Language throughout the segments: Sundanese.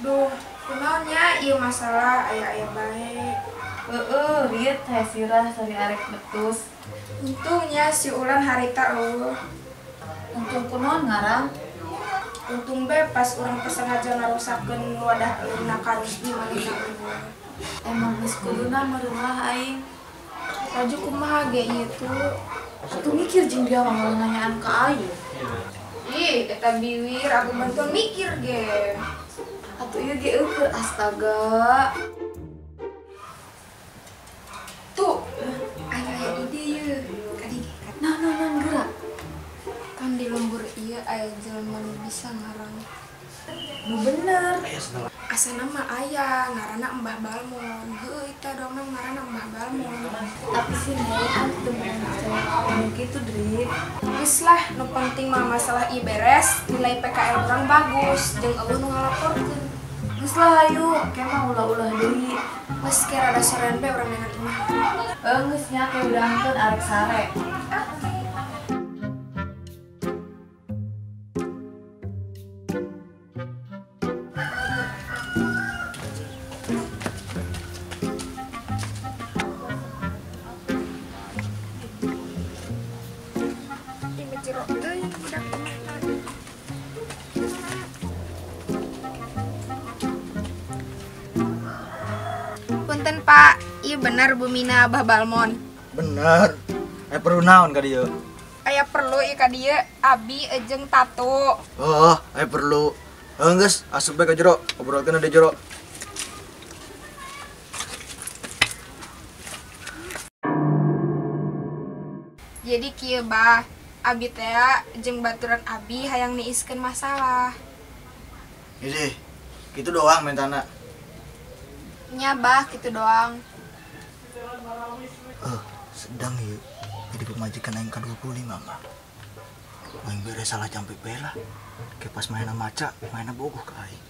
Duh, kunaon nya ieu masalah aya-aya bae. Heeh, riet teh sirah sari arek betus. Untungnya si Ulan harita eueuh. Untung kunaon ngarang? Untung be pas urang sengaja ngarusakeun wadah euleuhna ka Rusdi manehna eueuh. Emang geus kuduna meureun lah aing. Laju kumaha ge ieu tuh? Atuh mikir jeung dia mah nanyaan ka aing. Ih, eta biwir aku bantuan mikir ge. Atuh ieu ge eueuh astaga. Tuh, aing aya ide ieu. Kadi ge. Nah, nah, nah, gerak. Kan di lembur ieu aya jelema nu bisa ngarang. Nu bener. Asana mah aya ngaranna Mbah Balmon. Heueuh eta dongna ngaranna Mbah Balmon. Tapi sih Neng, anu teu meunang percaya ka anu kitu, Dri. Geus lah, nu penting mah masalah ieu beres, nilai PKL urang bagus, jeung eueuh nu ngalaporkeun. Geus lah hayu, ke mah ulah-ulah deui. Geus ke rada sorean bae urang neangan imah. Heuh geus nya ke udangkeun arek sare. Punten Pak, iya bener Bumina Abah Balmon. Bener. Aya perlu naon ka dieu? Aya perlu ieu ka dieu abi jeung tatu. Oh, aya perlu. Heuh geus, asup bae ka jero, obrolkeun di jero. Jadi kieu bah, abi teh jeung baturan abi hayang niiskeun masalah. Jadi, kitu doang mentana. Nya bah, gitu doang. Sedang yuk. Jadi pemajikan aing ka-25 mah. Aing beres salah jampe bela. Kayak pas mainna maca, mainna bogoh ka aing.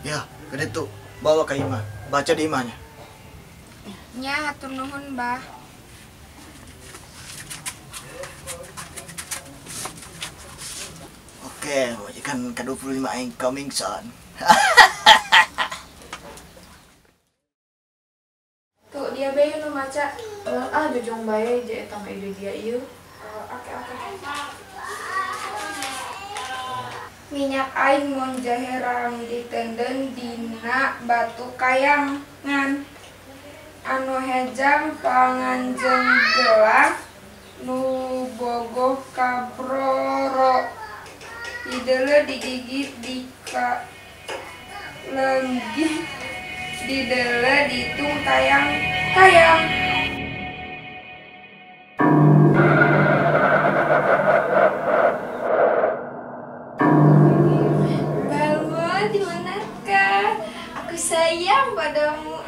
Ya, gede tuh. Bawa ke imah. Baca di imahnya. Nya, hatur nuhun, Bah. Oke, majikan ke-25 aing coming soon. Tuh, dia bae nu maca. Ah, jojong bae je eta mah ide dia ieu. Oke, oke. Minyak aing mun jaherang ditenden dina batu kayangan. Anu hejang panganjeng gelang nu bogoh kabroro. Dideuleu digigit dika lenggih dideuleu ditung tayang kayang. Balmon, di manakah? Aku sayang padamu.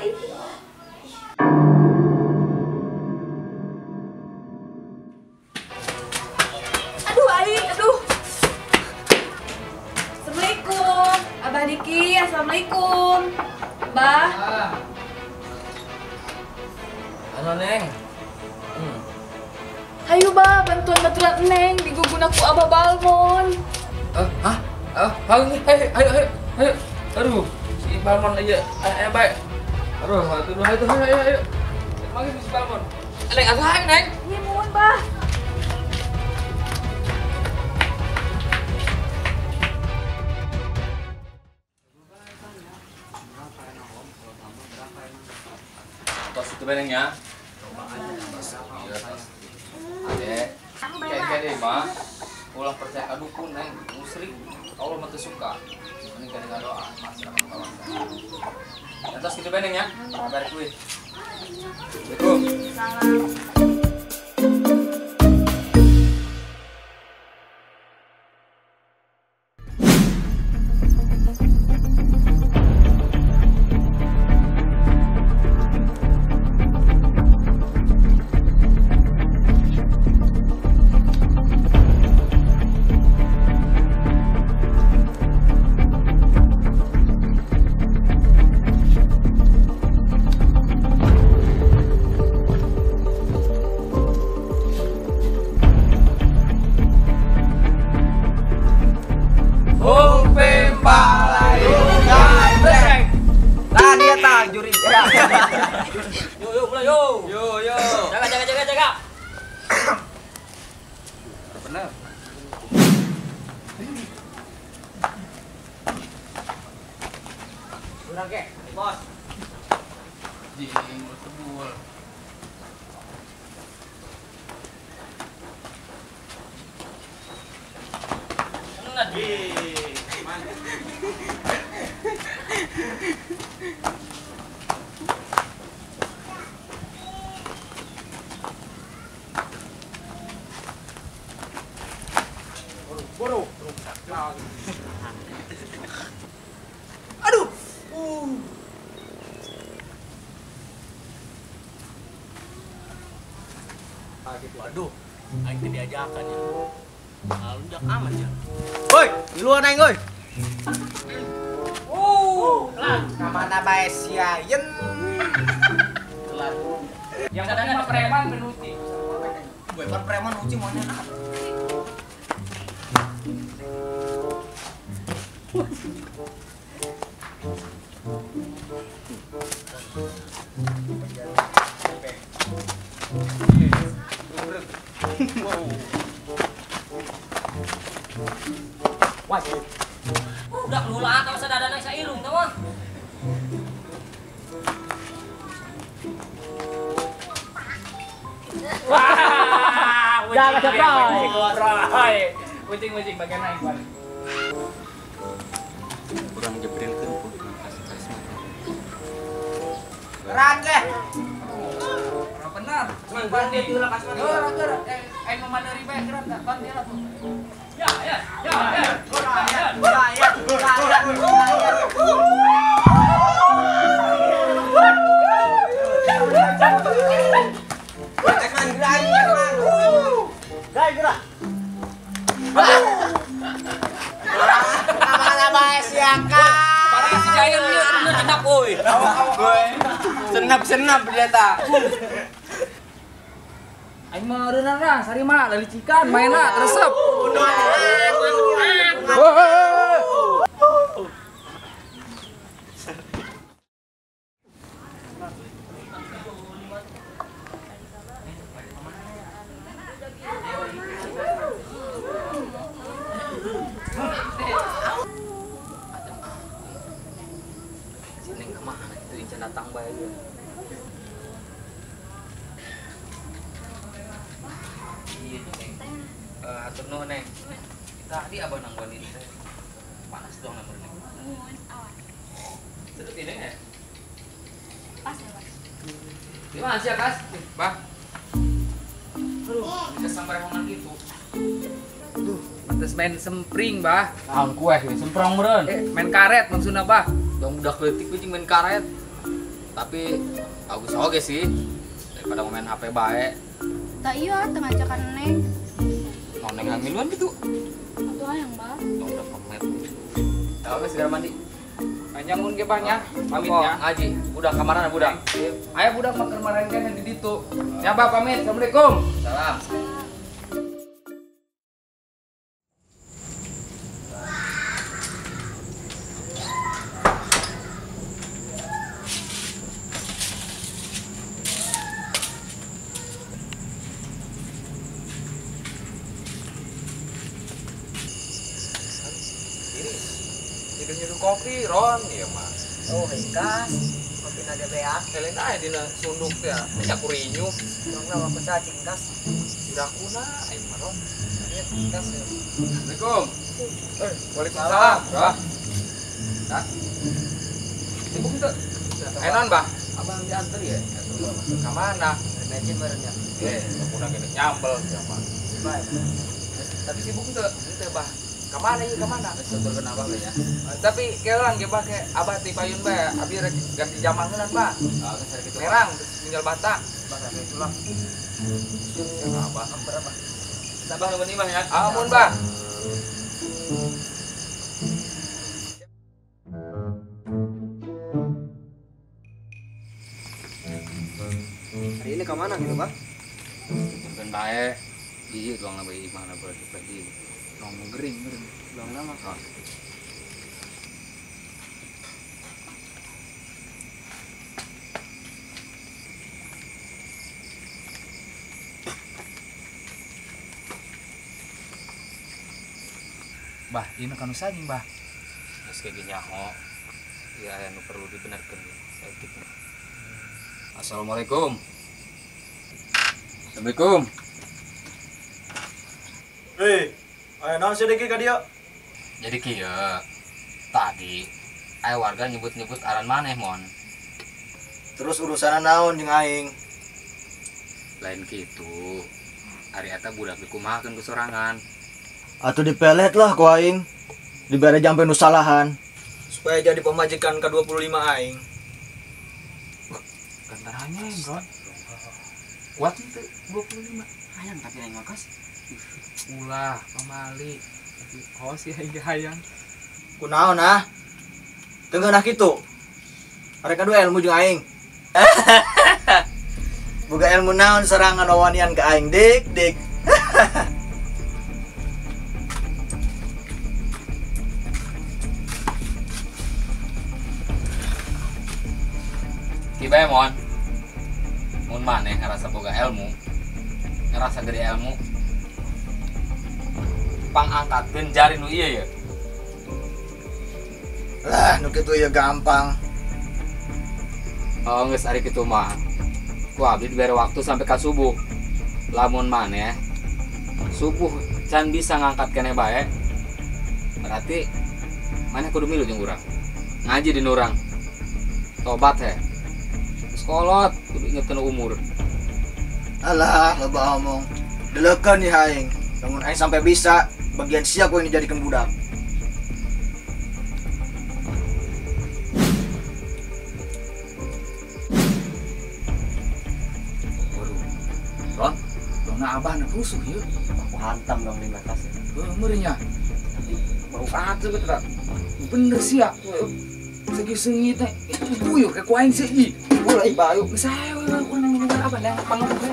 Aduh, aing, aduh. Assalamualaikum, Abah Diki. Assalamualaikum, Bah. Halo, Neng. Hayu, Bah, bantuan baturan Neng diguguna ku Abah Balmon. Hah? Ayo, ayo, ayo, ayo. Aduh, si Balmon aja, ayo baik. Aduh, aduh, ayo, ayo, ayo. Manggil si Balmon. Neng, atuh ayo, Neng. Iya, mohon, Bah. Tos itu benengnya. Adek, kayak deh mah. Ulah percaya ka dukun, Neng. Musrik. Allah mah teu suka. Mending kadang doa, pasrah ka Allah. Atas gitu beneng ya. Kabar kuih. Assalamualaikum. Salam. Yo yo. Jaga jaga jaga jaga. Bener. Kurang ke, bos. Jing, tebul. Boro. Aduh. Waduh, aing teh diajakan ya. Lalu amat ya. Woi, di luar aing woi. Lah, mana bae sia yen. Telat. Yang penting mah preman menuti. Gue pan preman uci maunya. Wah, udah lula atau sadadana sairung tah mah. Wah, jangan sampai. Kucing-kucing bagian naik balik. Kurang jebrilkeun pun kasih kasih. Gerak deh. Benar. Bandit gerak gerak. Aing mau mandiri bae gerak tak bandit lah tuh. Ya ya ya ya. Ya ya ya. Gerak gerak. Parah si Jayan ieu cenap euy. Senap-senap dia tak. Aing mah reunang lah, sari mah lalicikan mainna resep. Neng kemana itu incan datang bae dia. Iya neng. Hatur nuhun neng. Tadi abah nangguan ini teh. Panas dong nomor neng. Sedut ini ya? Pas ya, Mas. Gimana sih ya, Kas? Bah. Aduh, kesambar remongan gitu. Duh, pantes main sempring, bah. Naon kue semprong meureun. Main karet maksudna, bah. Dong budak leutik kucing main karet. Tapi bagus oge sih daripada main HP bae. Tak iya, teu ngajakan neng. Mau neng hamiluan gitu. Atuh hayang, bah. Dong udah pemet. Tahu geus segera mandi. Panjang mun ge bah nya. Pamit nya. Ngaji. Budak kamarana budak. Aya budak mah keur maraen di ditu. Nya bah pamit. Assalamualaikum. Salam. Nyeduh kopi, Ron, iya mah. Oh, hingkas. Kopi naga beak. Kalian aja dina sunduk teh. Nya kurinyuh. Dong lah waktu saya cingkas. Dirakuna aing mah, Ron. Iya, cingkas ya. Assalamualaikum. Waalaikumsalam. Bah. Hah? Sibuk henteu? Enon, bah. Abang diantar ya? Ka mana? Bensin meureun ya. Bakuna gede nyambel siapa. Baik. Tapi sibuk henteu? Henteu, bah. Kamana ieu kamana? Geus abah ya. Tapi kelang ge bah ke abah ti payun bae, abi rek ganti jamang heunan bah. Heeh, kitu. Merang terus tinggal bata. Bah kayak itulah. Siapa abah? Berapa? Sabah nu imah ya. Amun bah. Hari ini kemana gitu, Bah? Ben bae. Ieu doang na bae imahna berarti berarti. Nong gering gering. Doang nama. Bah, ieu nu kanu sajing, Bah. Geus kayak gini nyaho. Ieu aya nu perlu dibenerkeun saeutik. Assalamualaikum. Assalamualaikum. Hei, aya naon sih Diki ka dieu? Jadi kieu tadi aya warga nyebut-nyebut aran maneh, Mon. Terus urusan naon jeung aing? Lain kitu. Ari eta budak dikumahakeun ku sorangan. Atuh dipelet lah ku aing. Dibere jampe nu salahan supaya jadi pemajikan ke-25 aing. Gantarannya, Bro. Kuat itu 25. Hayang tapi aing ngakas. Ulah, pamali. Tapi hos ya aing hayang. Kunaon ah? Teu ngeunah kitu. Mereka dua ilmu jeung aing. Boga ilmu naon serangan wawanian ke aing, Dik, Dik. Kieu bae, Mon. Mun maneh ngerasa boga ilmu, ngerasa gede ilmu, pangangkatkeun jari nu ieu ya. Lah, nu kitu ieu gampang. Oh, geus ari kitu mah. Ku abdi dibere waktu sampai ka subuh. Lamun maneh subuh can bisa ngangkat keneh bae, berarti maneh kudu milu jeung urang. Ngaji di urang. Tobat he. Geus kolot, kudu ingetkeun umur. Alah, loba omong. Deleukeun ieu aing. Lamun aing sampai bisa, bagian sia ku yang dijadikan budak. Waduh. Ron, dona abah na rusuh ieu. Aku hantam dong di batas ya. Heuh, meureun nya. Tapi bau atuh betul. Bener sia. Segi seungit teh. Buyur ke ku aing sih ih. Ulah ih bayu. Geus aya we urang nungguan abah da pangomong we.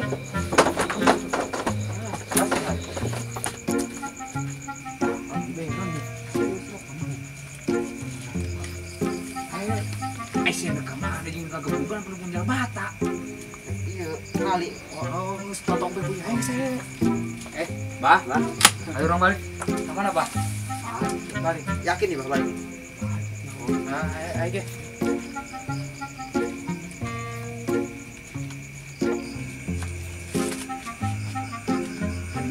Mata. Iya, kali. Oh, geus totong be punya aing saya. Bah, bah. Ayo orang balik. Ke mana, Bah? Balik. Yakin nih, Bah, balik. Nah, ayo ge.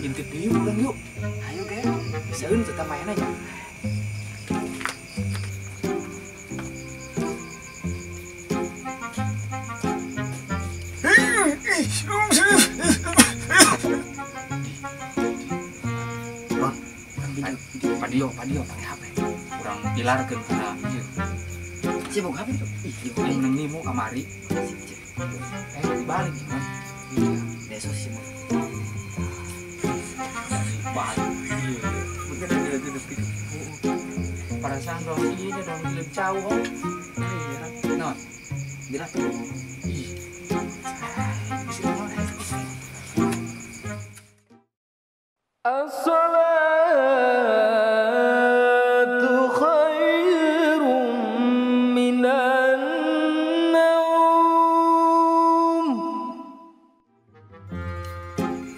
Intip deui urang yuk. Ayo ge. Bisaeun tetap main aja. Padio pakai HP. Kurang pilarkeun kana ieu. Sibuk HP tuh. Ih, aing menang nimo kamari. Dibalik gimana? Iya, besok sih mau. Balik. Iya. Bener bener gitu. Perasaan dong iya dong lebih jauh. Iya. Non. Bilang tuh. Ih. Bisa naon. As-salatu khairum minan naum.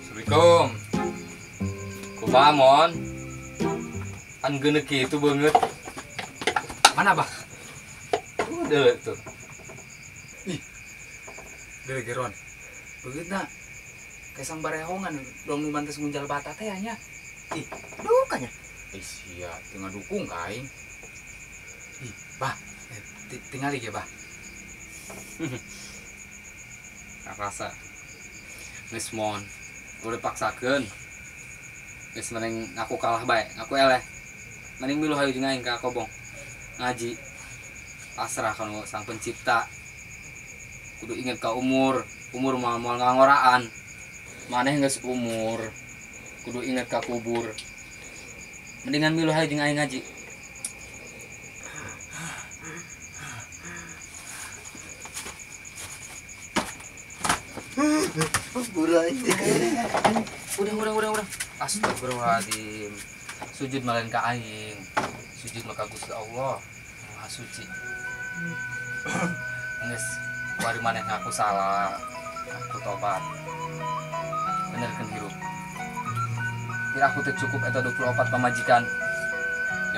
Assalamualaikum. Kumaha, Mon? An geuneuk kitu beungeut. Mana, Bah? Udah tuh. Ih. Deuleu geron. Beungeutna. Kayak barehongan dong nu mantes ngunjal bata teh nya. Ih, dukanya. Ih, sia, teu ngadukung ka aing. Ih, Bah, tingali ge, Bah. Karasa. Geus Mon, udah paksakeun. Geus mending ngaku kalah bae, ngaku eleh. Mending milu hayu jeung aing ka kobong. Ngaji. Pasrah kana sang pencipta. Kudu inget ka umur, umur mah moal ngangoraan. Maneh geus umur, kudu inget ka kubur. Mendingan milu hayu jeung aing ngaji. Udah. Astagfirullahaladzim. Sujud malain ka aing. Sujud maka Gusti Allah Maha Suci. Geus, kuari maneh ngaku salah, aku tobat. Benerkeun hirup. Biar aku teu cukup eta 24 pamajikan.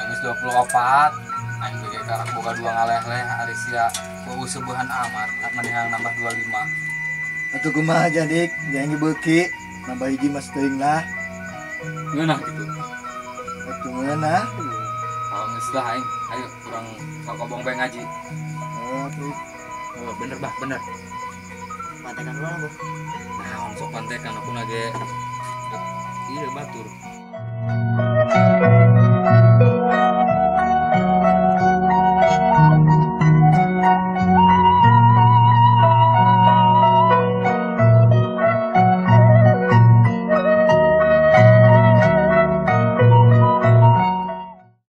Sia geus 24. Aing ge karak boga dua ngaleh-leh ari sia weuh seubehan amat maneh hayang nambah 25. Atuh kumaha jadi jangan beuki nambah hiji mas teuing lah. Ngeunah gitu. Atuh ngeunah. Oh, geus lah aing. Ayo urang ka kobong bae ngaji. Oh, tuh. Oh, bener bah, bener. Pantekan dulu lah, Bu. Naon sok pantekan aku nage. Iya batur.